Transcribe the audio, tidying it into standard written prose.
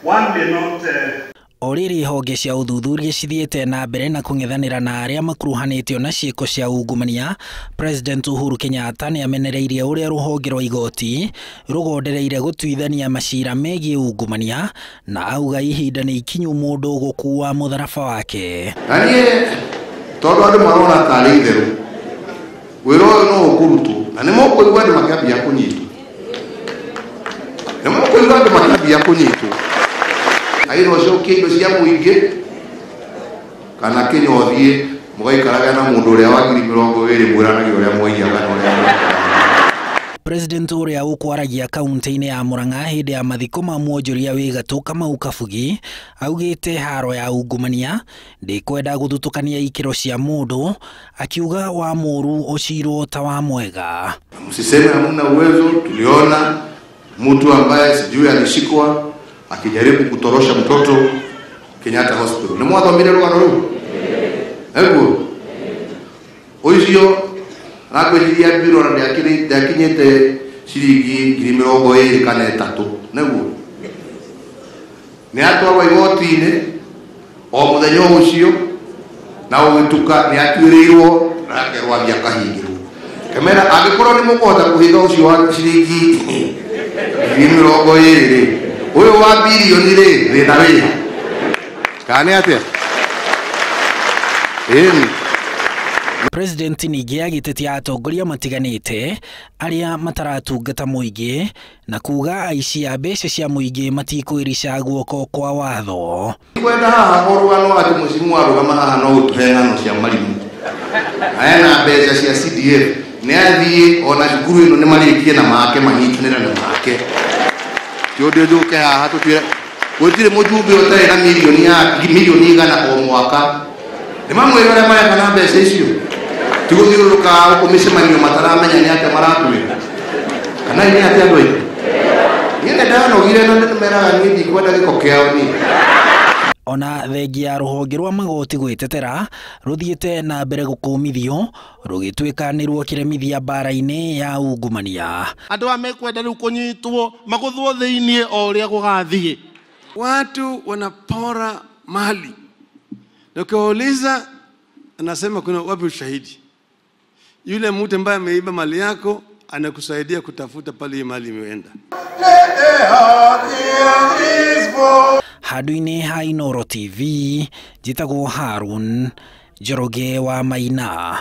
One may not O rĩrĩ honge cia ũthuthuria cithiĩte na mbere na kũng'ethanĩra na arĩa makuruhanĩtio na ciĩko cia ungumania, President Uhuru Kenyatta nĩamenereirie ũrĩa rũhonge rwa igoti rũgondereire gũtuithania macira megiĩ ungumania na auga ihinda nĩ ikinyu mũndũ gũkua mũtharaba wake. Na niĩ tondũ andũ marona tarĩ itherũ wĩra ũyũ no ũkũrutwo na nĩ mũkũigua andũ makĩambia kũnyitwo, nĩ mũkũigua andũ makĩambia kũnyitwo aitha ũcokie indo cia mũingĩ kana kinya ũthiĩ mũgaikaraga na mũndũ ũrĩa wa 20,000 mwĩranagia ũrĩa mwaiyaga na ũrĩa mwekaga. President ũrĩa ũkwaragia kaunti-inĩ ya Murang'a hĩndĩ ya mathiko ma mwonjoria wĩ gatũ Kamau Kabugi augĩte haro ya ungumania ndĩkwenda gũthutũkania ikĩro cia mũndũ, akiuga wa mũru ũcirwo ta wa mwega. Msiseme hamna uwezo. Tuliona mtu ambaye sijui alishikwa akijaribu kutorosha mtoto Kenyatta Hospital. Nĩ mwathomire rũgano rũu? Eguo ũcio aragwĩciria mbiro na ndĩakinyĩte ciringi 20,000 kana 3, nĩguo nĩ atwarwo igoti-inĩ o mũthenya ũcio na ũgĩtuka nĩ atuĩrĩirwo na akerwo athiĩ akahingĩrwo. Kemera angĩkorwo nĩ mũkũhota kũhinga ũcio wa ciringi 20,000 rĩ, ũyũ wa bilioni rĩ, thĩna wĩha kana nĩ atĩa? Ĩni. President ningĩ agĩtetia atongoria matiganĩte arĩa mataratungata mũingĩ na kuga aici a mbeca cia mũingĩ matikwĩrica guoko kwa watho. Kwenda haha o rũgano atĩ mũcimu warũgama haha no ũtũhe ng'ano cia marimũ. Ena mbeca cia CDF nĩ athiĩ ona cukuru ĩno nĩ marĩkie na make manyitanĩre na make. Ti ũndũ njũke haha tũtuĩre gũtirĩ mũjumbe ũtarĩ na milioni ya milioni 100 o mwaka. Nĩ mamwĩre ũrĩa mareka na mbeca icio. Ti gũthiũrũrũka gũkũ mĩcemanio mataramenya nĩ atĩa maratwĩra. Kana nĩ atĩa andũ aitũ? Niĩ nĩ ndanogire na nĩ meraga niĩ ndikwenda gĩko kĩao niĩ. Ona thengia ya rũhonge rwa magoti gwĩtetera rũthiĩte na mbere gũkũmithio rũgĩtuĩka nĩruo kĩremithia mbara-inĩ ya ungumania. Andũ aya mekwenda rĩu kũnyitwo magũthwo thĩiniĩ o ũrĩa gũgathiĩ. Watu wanapora mali na ukiwauliza anasema kuna wapi ushahidi. Yule mtu ambaye ameiba mali yako anakusaidia kutafuta pale mali imeenda. Handũ-inĩ ha Inooro TV njĩtagwo Harun Njoroge wa Maina.